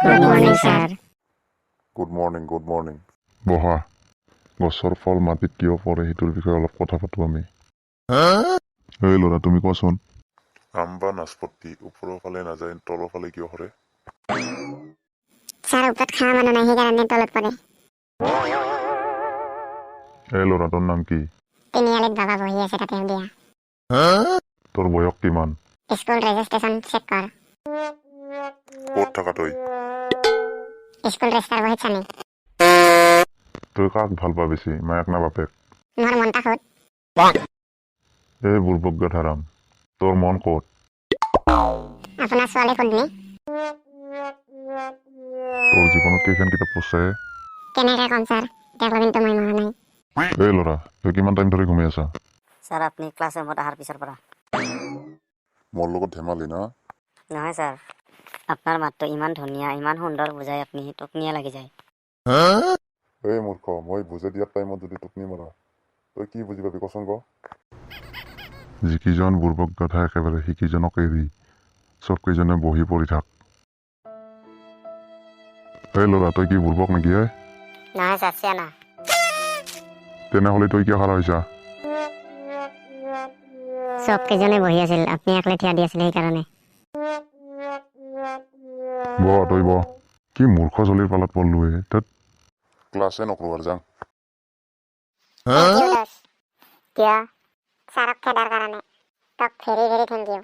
Good morning, sir. Good morning, good morning. বহা। গছৰ ফল মাটিত কিয় পৰে, সেইটোৰ বিষয়ে অলপ কথা পাতোঁ আমি। এই ল'ৰা, তুমি কোৱাচোন। আম বা নাচপতি ওপৰৰ ফালে নাযায়, তলৰ ফালে কিয় সৰে? ছাৰ, ওপৰত খোৱা মানুহ নাই, সেইকাৰণে তলত পৰে। এই ল'ৰা, তোৰ নাম কি? তিনিআলিত বাবা বহি আছে, তাতে দিয়া। তোৰ বয়স কিমান? স্কুল ৰেজিষ্ট্ৰেশ্যন চেক কৰ। ক'ত থাকা তই? স্কুল ৰেজিষ্টাৰ বহীত চানি। তই কাক ভাল পা বেছি, মায়েক না বাপেক? মোৰ মনটা সোধ। এই বুৰ্বক গাধাৰাম, তোৰ মন ক'ত? আপোনাৰ ছোৱালী সোধ নি। তোৰ জীৱনত কেইখন কিতাপ পঢ়ছে? কেনেকৈ ক'ম ছাৰ, এতিয়ালৈকে মই মৰা নাই। এই ল'ৰা, তই কিমান টাইম ধৰি ঘুমাই আছা? ছাৰ, আপুনি ক্লাছ ৰুমত অহাৰ পিছৰ পৰা। মোৰ লগত ধেমালি না? নহয় ছাৰ, আপোনাৰ মাতটো ইমান ধুনীয়া, ইমান সুন্দৰ বুজাই আপুনি, টোপনিয়ে লাগি যায়। এই মূৰ্খ, মই বুজাই দিয়াৰ টাইমত যদি টোপনি মাৰা, তই কি বুজি পাবি, কচোন ক। যিকেইজন বুৰ্বক গাধা একেবাৰে, সেইকেইজনক এৰি চবকেইজনে বহি পঢ়ি থাক। এই ল'ৰা, তই কি বুৰ্বক নেকি হে? নহয় ছাৰ, চিয়ানা। তেনেহ'লে তই কিয় খাৰা হৈছা? চব কেইজনে বহি আছিল, আপুনি একলে থিয় দি আছিল, সেইকাৰণে। বহ, তই বহ। কি মূৰ্খ চলিৰ পালাত পৰলো হে, ধেৎ। ক্লাছে নকৰোঁ আৰু, যাং। Thank you দোষ। কিয়? ছাৰক খেদাৰ কাৰণে তোক ভেৰি ভেৰি thank U.